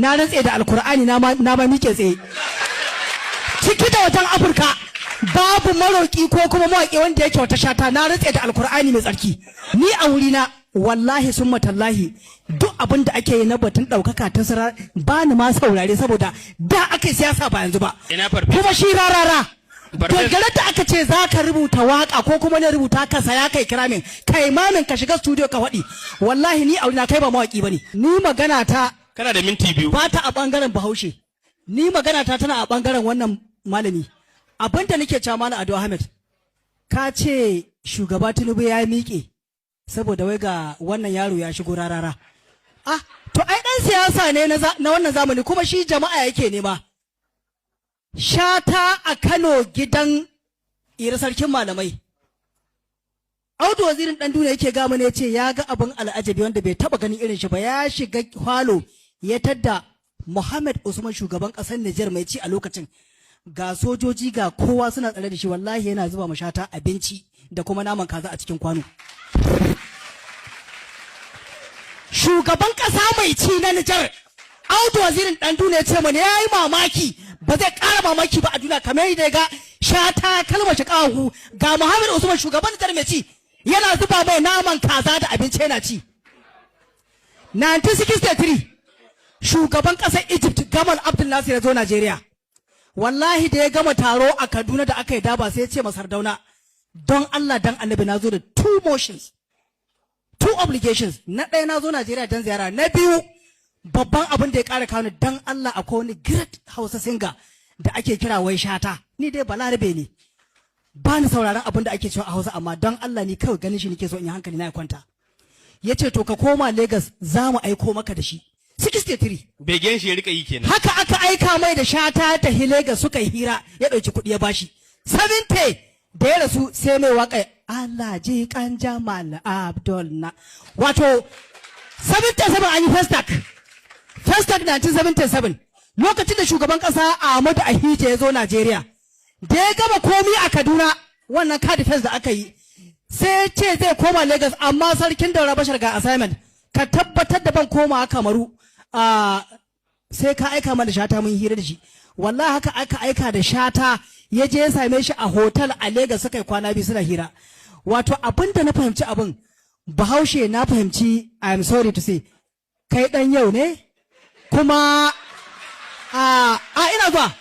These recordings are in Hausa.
Na rantse da Alkur'ani, na ma miƙe tsaye. Ciki da wajen Afirka babu maroƙi ko kuma mawaƙi wanda ya kyauta Shata. Na rantse da Alkur'ani mai tsarki, ni a wurina, wallahi summa tallahi, duk abin da ake yi na batun ɗaukaka ta sara ba ni ma saurare, saboda da aka yi siyasa, ba yanzu ba. Ina farfesa. Kuma shi Rarara, Farfesa. dangane da aka ce za ka rubuta waka ko kuma ne rubuta ka saya, kai kira min, kai mamin, ka shiga studio ka faɗi, wallahi ni a wurina kai ba mawaki bane. Ni magana ta Kana da minti 2. ba ta a bangaren Bahaushe, ni magana ta tana a bangaren wannan malami. Abinda nake cewa, Malam Ado Ahmed, ka ce shugaba Tinubu ya miƙe saboda wai ga wannan yaro ya shigo, Rarara. Ah, to ai dan siyasa ne na wannan zamani, kuma shi jama'a yake nema. Shata a Kano, gidan Ira sarkin malamai, Audu Wazirin Dan Duniya yake gama ne, ce ya ga abin al'ajabi wanda bai taba ganin irin shi ba. Ya shiga falo ya tadda Muhammad Usman, shugaban kasar Nijar mai ci a lokacin, ga sojoji, ga kowa suna tsare da shi. Wallahi yana zuba ma Shata abinci da kuma naman kaza a cikin kwano. Shugaban kasa mai ci na Nijar, Audu Wazirin Dan Duniya ce mana ya yi mamaki, ba zai ƙara mamaki ba a duniya kamar yadda ya ga Shata kalmar shi ƙahu, ga Muhammad Usman, shugaban Nijar mai ci, yana zuba mai naman kaza da abinci yana ci. 1963, shugaban ƙasar Egypt Gamal Abdel Nasser ya zo Najeriya. Wallahi da ya gama taro a Kaduna da aka yi daba, sai ya ce Masardauna, "Don Allah dan Annabi, na zo da two motions, two obligations. Na ɗaya, na zo Najeriya don ziyara. Na biyu, babban abin da ya ƙara kawo ni, don Allah akwai wani great Hausa singer da ake kira wai Shata. Ni dai Balarabe ne, ba ni sauraron abin da ake cewa a Hausa, amma don Allah ni kawai ganin shi nake so in yi hankali na ya kwanta." Ya ce, "To ka koma Lagos, za mu aiko maka da shi." 63. Begen shi ya rika yi kenan. Haka aka aika mai da Shata ta Lagos, suka yi hira, ya ɗauki kuɗi ya bashi. 70 da ya rasu, sai mai waƙa "Allah ji kan Jamal Abdul" na wato 77 an yi Festac, Festac 1977, lokacin da shugaban ƙasa Ahmadu Ahije ya zo Najeriya, da ya gama komi a Kaduna, wannan card fest da aka yi, sai ce zai koma Lagos, amma Sarkin Daura Bashar, ga assignment, ka tabbatar da ban koma Kamaru a sai ka aika mana Shata mun hira da shi. Wallahi haka aka aika da Shata, ya je ya same shi a hotel a Lagos, suka yi kwana 2 suna hira. Wato abin da na fahimci, abin Bahaushe na fahimci, I am sorry to say, kai dan yau ne, kuma a ina zuwa,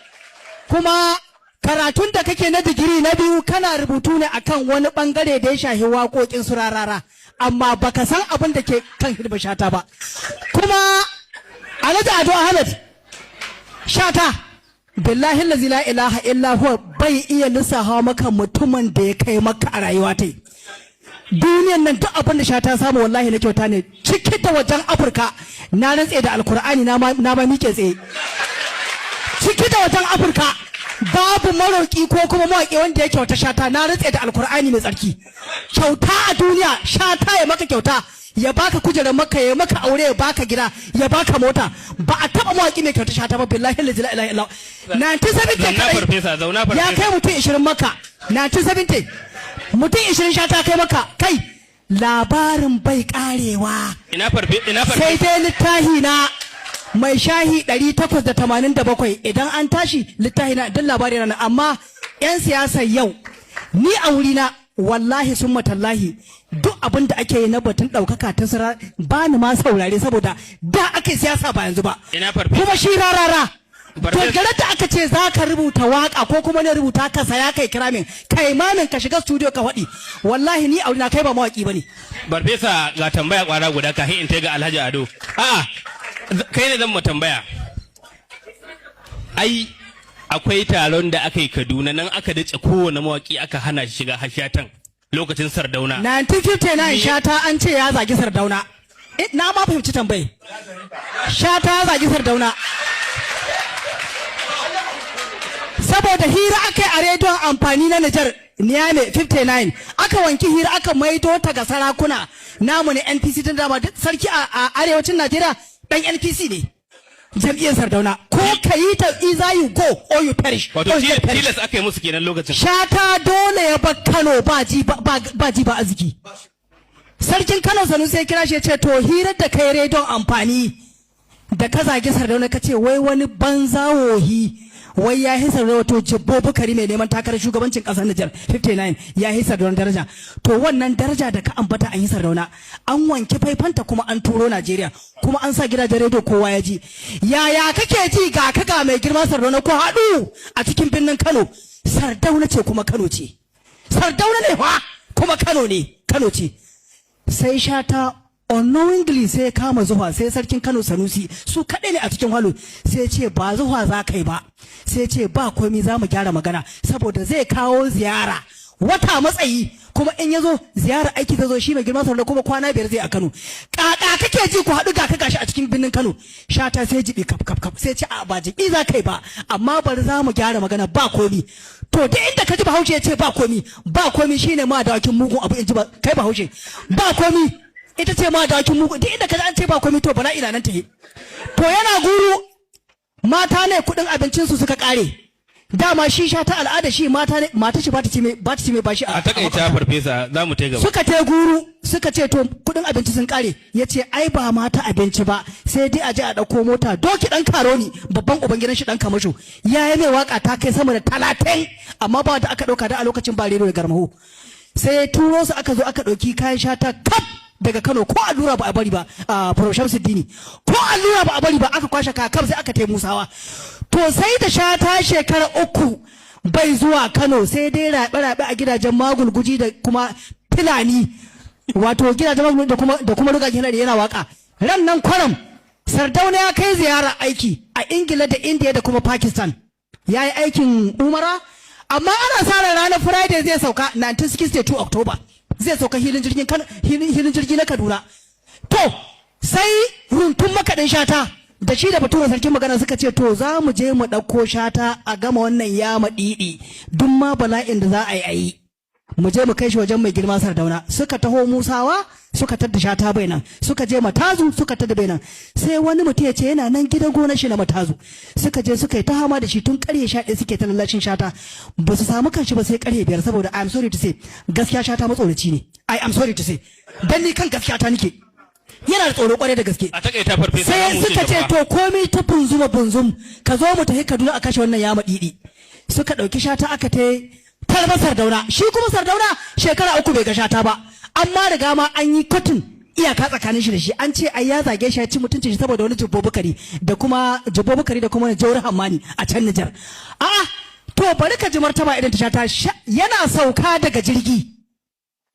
kuma karatun da kake na digiri na biyu kana rubutu ne akan wani bangare da ya shahi waƙoƙin su Rarara, amma baka san abin da ke kan hidima Shata ba. Kuma Alhaji Ado Ahmed, Shata, billahi lazi la ilaha illa huwa, bai iya lissafa maka mutumin da ya kai maka a rayuwa ta duniyan nan. Duk abin da Shata samu, wallahi na kyauta ne, ciki da wajen Afirka. Na rantse da Alkur'ani, na ma miƙe tsaye. Ciki da wajen Afirka babu maroƙi ko kuma mawaƙi wanda ya kyauta Shata. Na rantse da Alkur'ani mai tsarki, kyauta a duniya, Shata ya maka kyauta, ya baka kujerar Maka, ya maka aure, ya baka gida, ya baka mota, ba a taba mawaƙi mai kyauta Shata ba. Billahi la ilaha illa 1970 Zauna. Kadai Farfesa, zauna. ya Farfesa. kai mutum 20 Maka 1970, mutum 20 Shata kai Maka. Kai, labarin bai karewa. Ina Sai farfesa. dai littahi na mai shahi 887, idan an tashi littahi na duk labari na. Amma 'yan siyasar yau, ni a wurina, wallahi summa tallahi, duk abin da ake yi na batun ɗaukaka ta sara ba ni ma saurare, saboda da aka yi siyasa, ba yanzu ba. Ina farfesa. Kuma shi Rarara, Farfesa. dangane da aka ce za ka rubuta waka ko kuma ne rubuta ka saya, kai kira min, kai mamin, ka shiga studio ka faɗi, wallahi ni a wurina kai ba mawaki bane. Farfesa, ga tambaya kwara guda kafin in ga Alhaji Ado. A'a, kai ne zan mu tambaya. Ai akwai taron da aka yi Kaduna nan, aka dace kowane mawaki, aka hana shi shiga, har Shatan lokacin Sardauna. 1959, Shata an ce ya zagi Sardauna. Na ma fahimci tambayi. Shata ya zagi Sardauna saboda hira aka yi a rediyon amfani na Nijar, Niamey 59. Aka wanki hira, aka maido ta ga sarakuna namu ne NPC, tun dama duk sarki a arewacin Najeriya dan NPC ne, jam'iyyar Sardauna. Ko ka yi ta, either you go or you perish. Wato Or you get perish. tilas aka yi musu kenan lokacin. Shata dole ya bar Kano, ba ji ba ji ba arziki. Sarkin Kano Sanusi ya kira shi, ya ce, "To, hirar da kai rediyon amfani Da ka zagi Sardauna, ka ce wai wani banza wohi wai ya hi Sardauna, wato Jibbo Bukari mai neman takarar shugabancin kasar Nijar 59 ya hi Sardauna daraja. To wannan daraja da ka ambata an yi Sardauna, an wanke faifanta kuma an turo Najeriya, kuma an sa gidajen rediyo kowa ya ji. Yaya kake ji ga ka ga mai girma Sardauna ko haɗu a cikin birnin Kano? Sardauna ce kuma Kano ce. Sardauna ne fa kuma Kano ne, Kano ce. Sai Shata unknowingly sai ya kama zuwa, sai Sarkin Kano Sanusi, su kaɗai ne a cikin halo, sai ce ba zuwa za ka yi ba. Sai ce ba komi, za mu gyara magana, saboda zai kawo ziyara wata matsayi, kuma in ya zo ziyara aiki ta zo shi mai girma Sardauna, kuma kwana 5 zai a Kano. Kaka kake ji ku haɗu ga ka gashi a cikin birnin Kano? Shata sai jibi kaf kaf kaf, sai ce a ba jibi za kai ba, amma bari za mu gyara magana, ba komi. To duk inda ka ji Bahaushe ya ce ba komi, ba komi shine ma dawakin mugun abu, in ji ba kai Bahaushe. Ba komi ita ce ma dawakin mugun. Duk inda ka ji an ce ba komi, to bala'i na nan tahe. To yana Guru, mata ne kuɗin abincinsu suka ƙare. Dama shi Shata al'ada shi mata ne, mata shi ba ta ci mai, ba ta ci mai bashi. A takaita, farfesa, za mu tai gaba. Suka te Guru, suka ce to kudin abinci sun kare. Ya ce ai ba mata abinci ba, sai dai a je a ɗauko mota. Doki ɗan Karoni, babban ubangidan shi ɗan kamasho, ya yi mai waka ta kai sama da 30, amma ba da aka ɗauka da a lokacin ba rediyo da garmaho. Sai ya turo su, aka zo aka ɗauki kayan Shata kaf daga Kano, ko allura ba a bari ba. A Prof Shamsuddini, ko allura ba a bari ba, aka kwashe kakam, sai aka tai Musawa. To sai da Shata shekara 3 bai zuwa Kano, sai dai raɓe-raɓe a gidajen magulguji da kuma Fulani, wato gidajen magulguji da kuma rugagen Hilari yana waka. Ran nan kwaram Sardauna ya kai ziyara aiki a Ingila da Indiya da kuma Pakistan, ya yi aikin umara, amma ana sa ran ranar Friday zai sauka, 1962 October zai sauka hilin jirgin hilin jirgi na Kaduna. To sai runtun makaɗin Shata da shi da Bature Sarkin Magana suka ce to za mu je mu ɗauko Shata a gama wannan yama ɗiɗi, duk ma bala'in da za a yi a yi, mu je mu kai shi wajen mai girma Sardauna. Suka taho Musawa, suka tadda Shata bai nan. Suka je Matazu, suka tadda bai nan. Sai wani mutum ya ce yana nan gidan gonar shi na Matazu. Suka je suka yi ta hama da shi tun karye 11, suke ta lallashin Shata, ba su samu kanshi ba sai karye 5, saboda I am sorry to say, gaskiya Shata matsoraci ne. I am sorry to say, dan ni kan gaskiya ta nike, yana da tsoro kwarai da gaske. A takaita, farfesa, za Sai mu wuce suka ce gaba. to komai ta bunzuma bunzum, ka zo mu tafi Kaduna a kashe wannan yama didi. Suka ɗauki Shata aka ta tarba Sardauna. Shi kuma Sardauna shekara 3 bai ga Shata ba, amma riga ma an yi kotun iyaka tsakanin shi da shi. An ce ai ya zage shi, ya ci mutuncin shi saboda wani Jibbo Bukari da kuma Jibbo Bukari da kuma Jawar Hammani a can Nijar. A'a, to bari ka ji martaba irin ta Shata. Yana sauka daga jirgi,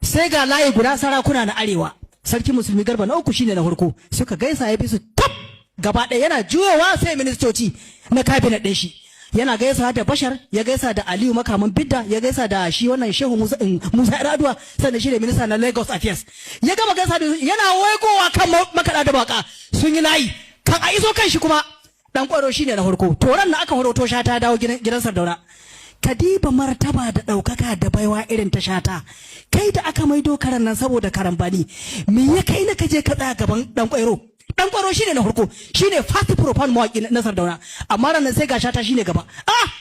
sai ga layi guda sarakuna na arewa. Sarki Musulmi Garba na uku shine na farko. Suka gaisa, ya bi su tab gaba ɗaya. Yana juyowa sai ministoci na cabinet ɗin shi. Yana gaisa da Bashar, ya gaisa da Aliyu Makaman Bidda, ya gaisa da shi wannan Shehu Musa, Musa Yar'adua, sannan shi ne minista na Lagos Affairs. Ya gama gaisa da yana waigowa kan makaɗa da baka sun yi layi. Kan a iso kan shi kuma Dan Kwaro shine na farko. To ran na aka horoto Shata dawo gidan Sardauna. Kadiba martaba da ɗaukaka da baiwa irin ta Shata. Kai da aka maido karan nan saboda karambani, me ya kai na kaje ka tsaya gaban Dan Kwairo? Dan Kwairo shine na farko, shine first profound mawaki na Sardauna, amma ranar sai ga Shata shine gaba. Ah,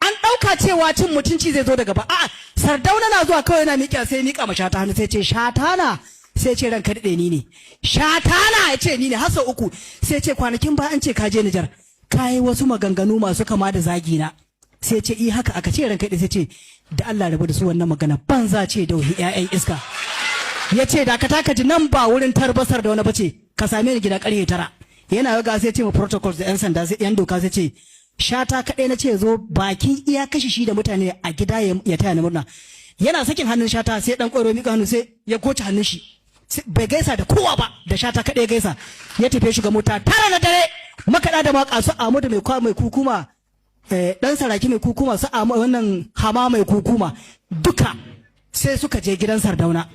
an ɗauka cewa cin mutunci zai zo da gaba. A'a, Sardauna na zuwa kawai yana miƙa, sai miƙa ma Shata hannu, sai ce Shata na, sai ce ranka daɗe, ni ne. Shata na, ya ce ni ne, har sau uku. Sai ce kwanakin ba an ce ka je Nijar, ka yi wasu maganganu masu kama da zagi na. Sai ce i haka aka ce ranka daɗe. Sai ce da Allah rabu da su, wannan magana banza ce da ƴaƴan iska. Ya ce da ka taka ji, nan ba wurin tarbasar da wani bace, ka same ni gida karhe 9. Yana ga sai ce ma protocols da yan sanda, sai yan doka, sai ce Shata kaɗai na ce zo bakin iya kashi shi da mutane a gida ya taya ni murna. Yana sakin hannun Shata, sai Dan Kwairo miƙa hannu, sai ya goce hannun shi. Bai gaisa da kowa ba, da Shata kaɗai gaisa, ya tafi shiga mota. 9 na dare, makaɗa da mawaƙa su Amadu mai kwa mai kukuma, dan Saraki mai kukuma, su wannan Hama mai kukuma, duka sai suka je gidan Sardauna.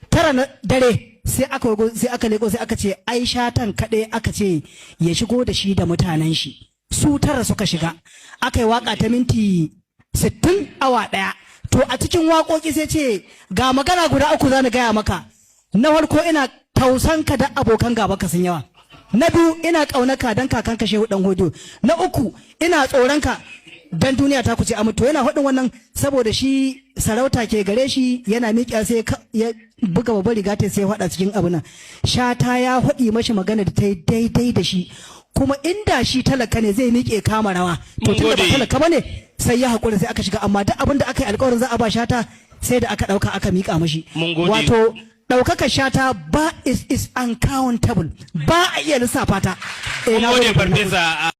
9 na dare, sai aka wago, sai aka leko, sai aka ce ai Shatan kaɗai aka ce ya shigo da shi da mutanen shi. Su 9 suka shiga, aka yi waka ta minti 60, awa ɗaya. To a cikin waƙoƙi sai ce ga magana guda uku za ni gaya maka. Na farko, ina tausanka da abokan gaba ka sun yawa. Na biyu, ina ƙaunaka dan kakanka Shehu Dan Hodo. Na uku, ina tsoronka dan duniya ta kuce aminto. Yana faɗin wannan saboda shi sarauta ke gare shi. Yana miƙa sai ya buga babbar riga ta, sai ya faɗa cikin abu nan. Shata ya faɗi mashi magana da ta yi daidai da shi. Kuma inda shi talaka ne, zai miƙe kama rawa. To Mun tunda ba gode. talaka bane, sai ya haƙura, sai aka shiga. Amma duk abin da aka yi alƙawarin za a ba Shata, sai da aka ɗauka aka miƙa mashi. Mun gode. Wato ɗaukakar Shata ba is uncountable, ba a iya lissafa ta. Mun Na gode, gode. Farfesa.